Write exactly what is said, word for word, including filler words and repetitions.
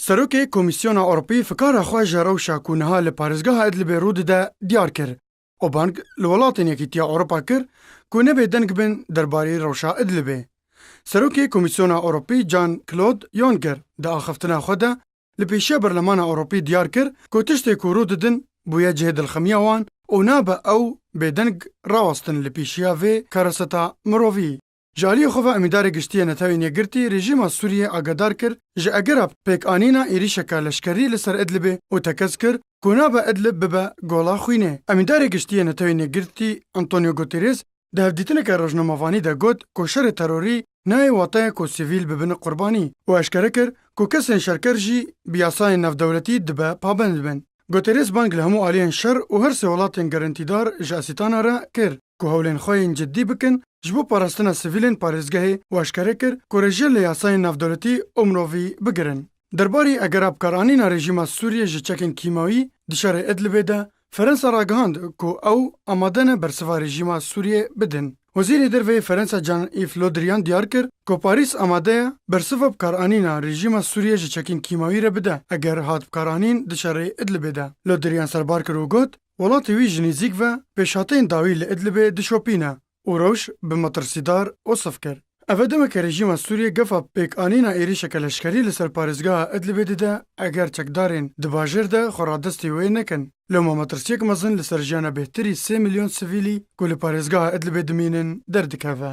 Serokê Komîsyona Ewropî fikara xwe ji rewşa ku niha li parêzgeha Idlibê rû dide diyar kir û bang li Welatên Yekîtiya Ewropa kir ku ne bêdeng bin derbarê rewşa Idlibê. Serokê Komîsyona Ewropî Jean-Claude Juncker di axiftina xwe de li pêşiya Berlemana Ewropî diyar kir ku tiştê ku rû didin bûye cihê dilximiya wan û nabe ew bêdeng rawestin li pêşiya vê kareseta mirovî. Ji aliyê xwe ve Emîdarê Giştî yê Netewên Yekgirtî rejîma Sûriyê agadar kir ji egera pêkanîna êrîşeke leşkerî li ser Idlibê û tekez kir ku nabe Idlib bibe gola xwînê. Emîdarê Giştî yê Netewên Yekgirtî Antonio Guterres di hevdîtineke rojnamevanî de got ku şerê terorî nayê wateya ku sivîl bibin qurbanî û eşkere kir ku kesên şerker jî bi yasayên navdewletî dibe pabend bin. Guterres bang li hemû aliyên şer û hersê welatên gerentîdar ji Asîtana re kir ku hewlên xwe yên cidî bikin ji bo parastina sivîlên parêzgehê û eşkere kir ku rêje li yasayên navdewletî û mirovî bigirin. Derbarî egera bikaranîna rejîma Sûriyê ji çekên kîmawî di şerê Idlibê de Fransa ragihand ku ew amade ne bersiva rejîma Sûriyê bidin. Wezîrê Derve yê Fransa Jean-Yves Le Drian diyar kir ku Parîs amade ye bersiva bikaranîna rejîma Sûriyê ji çekên kîmawî re bide eger hat bikaranîn di şerê Idlibê de. Le Drian serbar kir û got, welatê wî ji nêzîk ve pêşhateyên dawî li Idlibê dişopîne û rewş bi metirsîdar wesif kir. Ev e demeke rejîma Sûriyê gefa pêkanîna êrîşeke leşkerî li ser parêzgeha Idlibê dide, eger çekdarên di bajêr de xwe radestî wê nekin. Loma metirsiyek mezin li ser jiyana bêhtirî sê milyon sivîlî ku li parêzgeha Idlibê dimînin derdikeve.